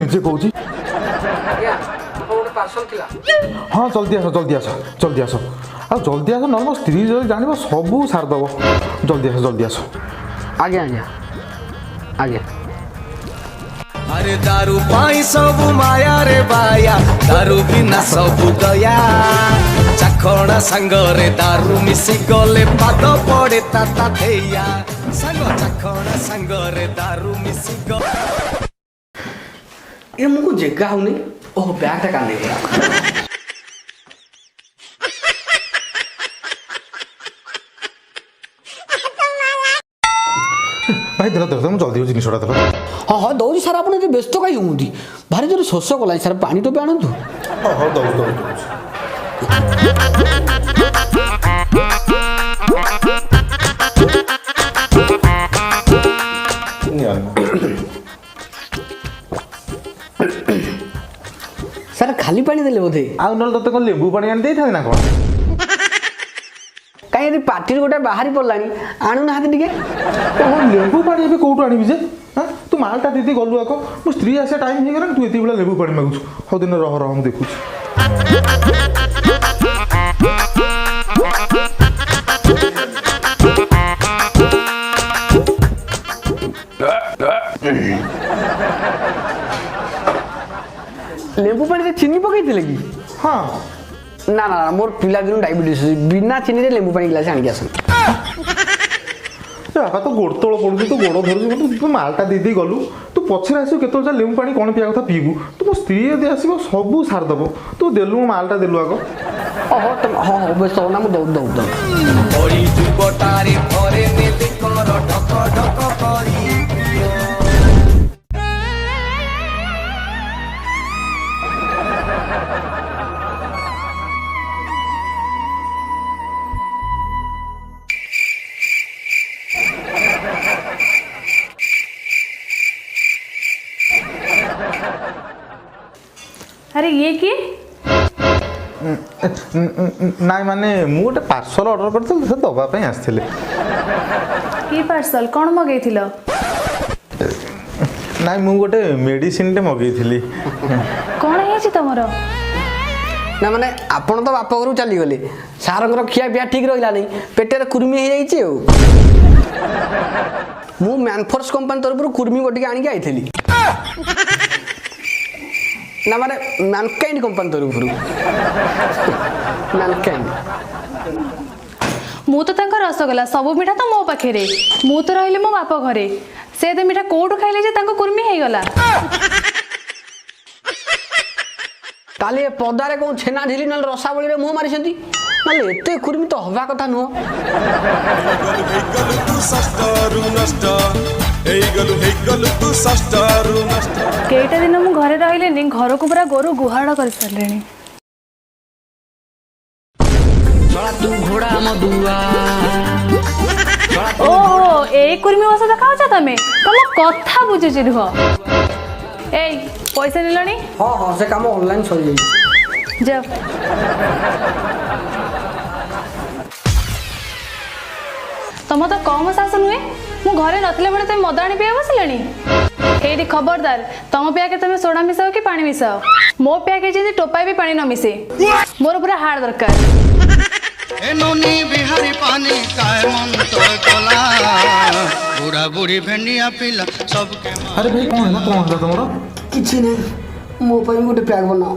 ନିଜେ କହୁଛି। ଆଜ୍ଞା, ଆପଣ ଗୋଟେ ପାର୍ସଲ ଥିଲା। ହଁ, ଜଲ୍ଦି ଆସ, ଜଲ୍ଦି ଆସ, ଜଲ୍ଦି ଆସ। ଆଉ ଜଲ୍ଦି ଆସ, ନହେଲେ ମୋ ସ୍ତ୍ରୀ ଯଦି ଜାଣିବ ସବୁ ସାରିଦେବ। ଜଲ୍ଦି ଆସ, ଜଲ୍ଦି ଆସ। ଆଜ୍ଞା ଆଜ୍ଞା ଆଜ୍ଞା। ଆରେ ଦାରୁ ପାଇଁ ସବୁ ମାୟା ରେ ବାୟା, ଦାରୁ ବିନା ସବୁ ଦୟା। ଚାଖଣା ସାଙ୍ଗରେ ଦାରୁ ମିଶି ଗଲେ ପାଦ ପଡେ ତାତା ଥେଇଆ। ସାଙ୍ଗ, ଚାଖଣା ସାଙ୍ଗରେ ଦାରୁ ମିଶି ଗଲେ। ଏ ମୁଁ ଜେଗା ହଉନି। ଓହୋ, ବ୍ୟାଗଟା କାନ୍ଦେଇ। ଭାଇ, ଦେଲ ଦେଲ, ମୁଁ ଜଲ୍ଦି ଜିନିଷଟା ଦେଲ। ହଁ ହଁ, ଦଉଛି ସାର୍। ଆପଣ ଏତେ ବ୍ୟସ୍ତ କାହିଁ ହୁଅନ୍ତି? ଭାରି ଜୋରେ ଶୋଷ କଲାଣି ସାର୍, ପାଣି ଟୋପେ ଆଣନ୍ତୁ। ହଁ ହଁ, ଦଉଛି ଦଉଛି ଦଉଛି। ନିଅ, ନିଅ। ସାର୍, ଖାଲି ପାଣି ଦେଲେ ବୋଧେ? ଆଉ ନହେଲେ ତତେ କ'ଣ ଲେମ୍ବୁ ପାଣି ଆଣି ଦେଇଥାନ୍ତି ନା କ'ଣ? କାହିଁ, ଏଠି ପାଟିରୁ ଗୋଟେ ବାହାରି ପଡ଼ିଲାଣି, ଆଣୁନାହାନ୍ତି ଟିକେ? ଓହୋ, ଲେମ୍ବୁ ପାଣି ଏବେ କୋଉଠୁ ଆଣିବି ଯେ? ହଁ, ତୁ ମାଲଟା ଦେଇଦେଇ ଗଲୁ ଆଗ। ମୋ ସ୍ତ୍ରୀ ଆସିବା ଟାଇମ୍ ହେଇଗଲାଣି, ତୁ ଏତିକି ବେଳେ ଲେମ୍ବୁ ପାଣି ମାଗୁଛୁ। ହଉ ଦିନ, ରହ ରହ, ମୁଁ ଦେଖୁଛି। ଲେମ୍ବୁ ପାଣିରେ ଚିନି ପକେଇଥିଲେ କି? ହଁ। ନା ନା ନା, ମୋର ପିଲାଦିନୁ ଡାଇବେଟିସ୍, ବିନା ଚିନିରେ ଲେମ୍ବୁ ପାଣି ଗ୍ଲାସ ଆଣିକି ଆସନ୍ତୁ। ଏ ବାପା, ତୋ ଗୋଡ଼ ତଳ ପଡୁଛି, ତୋ ଗୋଡ଼ ଧରୁଛି ମତେ। ତୁ ମାଲଟା ଦେଇ ଦେଇ ଗଲୁ, ତୁ ପଛରେ ଆସିବୁ କେତେବେଳେ, ଯା ଲେମ୍ବୁ ପାଣି କ'ଣ ପିଇବା କଥା ପିଇବୁ। ତୁ ମୋ ସ୍ତ୍ରୀ ଯଦି ଆସିବ ସବୁ ସାରିଦେବ। ତୁ ଦେଲୁ, ମୋ ମାଲଟା ଦେଲୁ ଆଗ। ଓହୋ, ତମେ ହଁ ହଁ, ବ୍ୟସ୍ତ ହବ ନା, ମୁଁ ଦଉ ଦଉ ଦଉ। କଳି ଯୁଗଟାରେ ଥରେ ନେଲେ କର ଢକ ଢକ କରି। ଆରେ, ଇଏ କିଏ? ନାଇଁ ମାନେ, ମୁଁ ଗୋଟେ ପାର୍ସଲ ଅର୍ଡ଼ର କରିଥିଲି, ସେ ଦେବା ପାଇଁ ଆସିଥିଲେ। କି ପାର୍ସଲ? କ'ଣ ମଗେଇଥିଲ? ନାଇଁ, ମୁଁ ଗୋଟେ ମେଡ଼ିସିନଟେ ମଗେଇଥିଲି। କ'ଣ ହେଇଛି ତମର? ନା ମାନେ, ଆପଣ ତ ବାପ ଘରକୁ ଚାଲିଗଲେ, ସାରଙ୍କର ଖିଆ ପିଆ ଠିକ୍ ରହିଲାନି, ପେଟରେ କୁର୍ମି ହେଇଯାଇଛି। ଆଉ ମୁଁ ମ୍ୟାନଫୋର୍ସ କମ୍ପାନୀ ତରଫରୁ କୁର୍ମି ବଟିକା ଆଣିକି ଆଇଥିଲି। ନା ମାନେ, ମ୍ୟାନକାଇଣ୍ଡ କମ୍ପାନୀ ତରଫରୁ, ମ୍ୟାନକାଇଣ୍ଡ। ମୁଁ ତ ତାଙ୍କ ରସଗୋଲା, ସବୁ ମିଠା ତ ମୋ ପାଖରେ। ମୁଁ ତ ରହିଲି ମୋ ବାପ ଘରେ, ସେ ଏତେ ମିଠା କୋଉଠୁ ଖାଇଲେ ଯେ ତାଙ୍କ କୁର୍ମି ହେଇଗଲା? ତାହେଲେ ଏ ପଦାରେ କ'ଣ ଛେନା ଝିଲି ନହେଲେ ରସାବଳିରେ ମୁହଁ ମାରିଛନ୍ତି? ନହେଲେ ଏତେ କୁର୍ମି ତ ହବା କଥା ନୁହଁ। ହେଇଗଲୁ ତୁ ଷଷ୍ଠରୁ ନଷ୍ଟ, ହେଇଗଲୁ, ହେଇଗଲୁ ତୁ ଷଷ୍ଠରୁ ନଷ୍ଟ। କେଇଟା ଦିନ ମୁଁ ଘରେ ରହିଲିନି, ଘରକୁ ପୁରା ଗୋରୁ ଗୁହାଳ କରିସାରିଲେଣି। ତୁ ଘୋଡ଼ା ମଦୁଆ। ଓହୋ, ଏଇ କୁର୍ମି ଔଷଧ ଖାଉଛ ତମେ? ତମ କଥା ବୁଝୁଛି, ରୁହ। ଏଇ, ପଇସା ନେଲଣି? ହଁ ହଁ, ସେ କାମ ଅନଲାଇନ୍ ସରିଯାଇଛି। ଯାଅ। ତମ ତ କମ ସାହସ ନୁହେଁ, ମୁଁ ଘରେ ନଥିଲା ବେଳେ ତମେ ମଦ ଆଣି ପିଇବା ବସିଲାଣି ଏଇଠି। ଖବରଦାର, ତମ ପ୍ୟାକେ ତମେ ସୋଡ଼ା ମିଶାଅ କି ପାଣି ମିଶାଅ, ମୋ ପ୍ୟାକେ ଯେମିତି ଟୋପାଏ ବି ପାଣି ନ ମିଶେ। ମୋର ପୁରା ହାର୍ଡ ଦରକାର। ଏ ନୋନି ବିହାରୀ ପାନି କାଏ ମନ୍ତ କଲା, ବୁଢ଼ା ବୁଢ଼ୀ ଭେଣ୍ଡିଆ ପିଲା सबके। ଆରେ ଭାଇ, କ'ଣ ହେଲା? କ'ଣ ହେଲା ତମର? କିଛି ନାହିଁ, ମୋ ପାଇଁ ଗୋଟେ ପ୍ୟାକ୍ ବନାଅ।